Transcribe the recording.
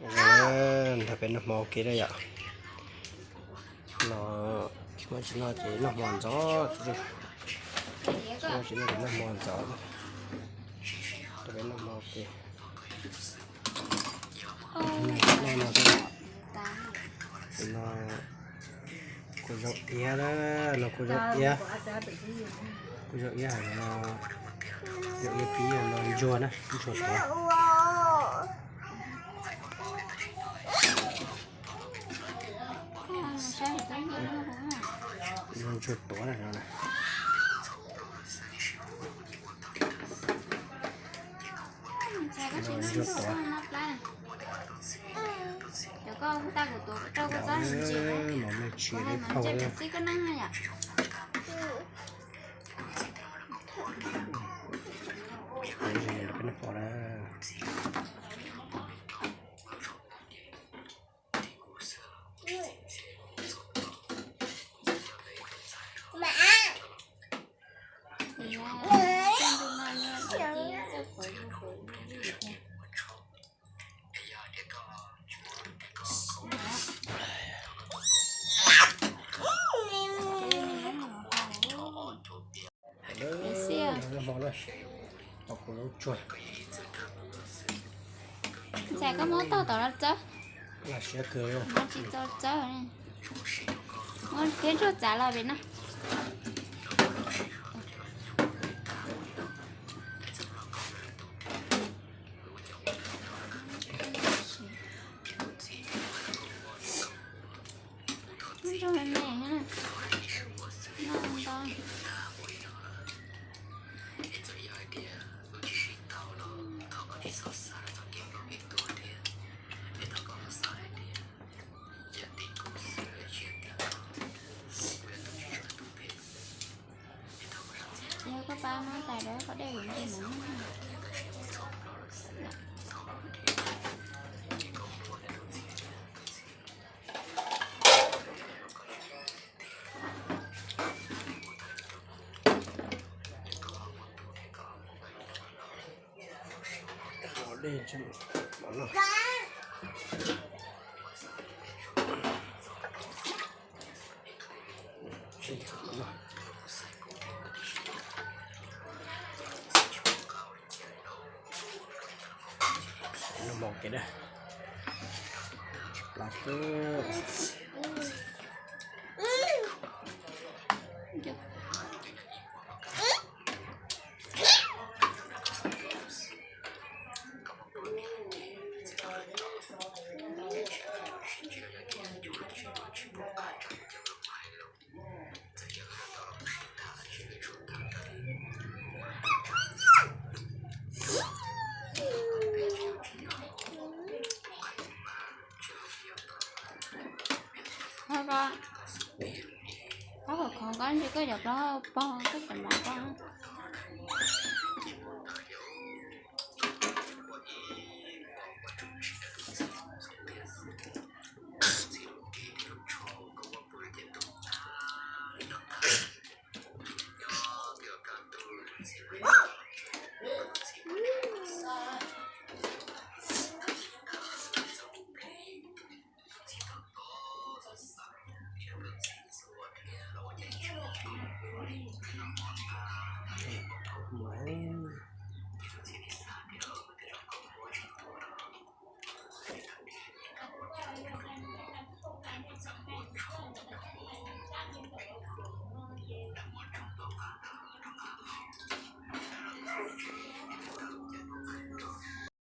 Nrog peb noj hmo ua ke da yom. No, tsis noj ces noj hmo ntxov, tsis noj ces noj hmo ntxov. Nrog peb noj hmo ua ke. No, kuv zoo iab na, no kuv zoo iab, kuv zoo iab hais no, zoo iab pib no ntsuag na, ntsuag tuav. Ntsuag tuav na no. Ntsuag tuav. Mov me tsis li phau na. Ntxhais, koj muab tog tom no txawb, tsis txaus txawb. Muab thiab ntsuag txav los pem no. Ntsuag me me, noj ntau. Yog koj pab muab tais rau qhov dej kuv ntsia no. Noj hmo ua ke na. Tsis plam xwb. Qhov ko, qhov kom khov ko ntshe koj cov plaub hau pog koj cov mov pog.